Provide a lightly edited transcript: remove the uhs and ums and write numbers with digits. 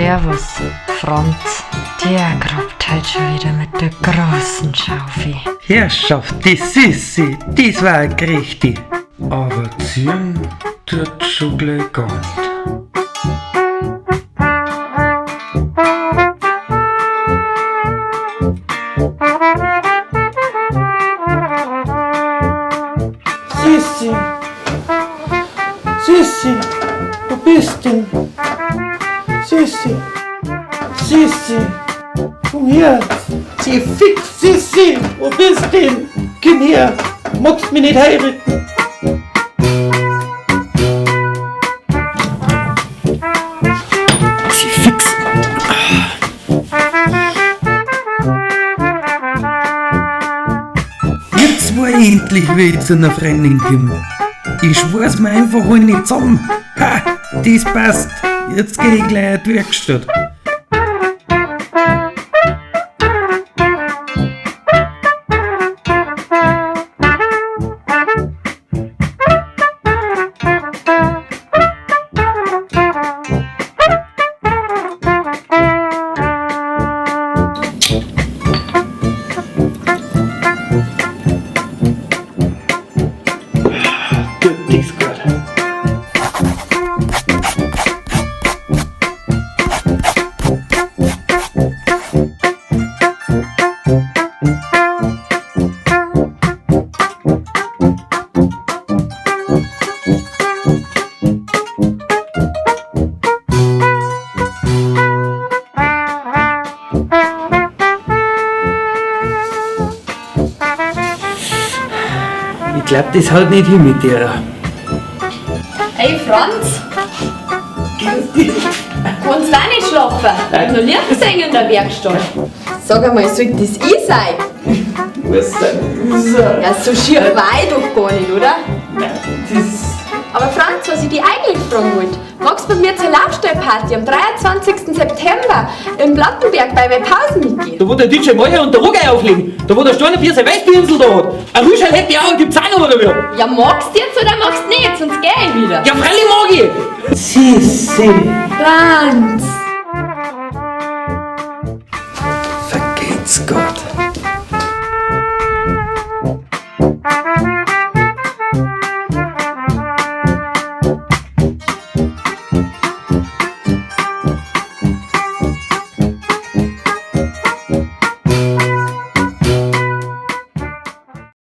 Servus, Franz. Der grabt halt schon wieder mit der großen Schaufel. Herrschaft, die Sissi, das war eine gerechte. Aber ziehen tut schon gleich gar nicht. Sissi, Sissi, wo bist denn? Sissi, Sissi, komm her. Sie fix, Sissi, wo bist denn? Komm her, magst mich nicht heiraten? Sie fix. Jetzt war ich endlich wieder zu einer Freundin gekommen. Ich schwör's mir einfach alle nicht zusammen. Ha, das passt. Jetzt geh ich gleich in die Werkstatt. Tut das gut. Ich glaub, das haut nicht hin mit der. Ey Franz! Kannst du auch nicht schlafen? Ich hab noch Licht gesehen in der Werkstatt. Sag einmal, sollte das ich sein? Was denn? Ja, so schier war ich doch gar nicht, oder? Das Aber Franz, was ich dich eigentlich fragen wollte, magst du mit mir zur Laufstallparty am 23. September im Plattenberg bei meinen Pausen mitgehen? Da wo der DJ Meuer und der Roger auflegen. Da wo der Steiner Bier sein Weißbierinsel da hat. Ein Rüschel Happy Hour gibt's auch noch, oder wie? Ja, magst du jetzt oder magst du nicht? Sonst geh ich wieder. Ja, freilich mag ich! Sissi. Franz! Vergeht's Gott.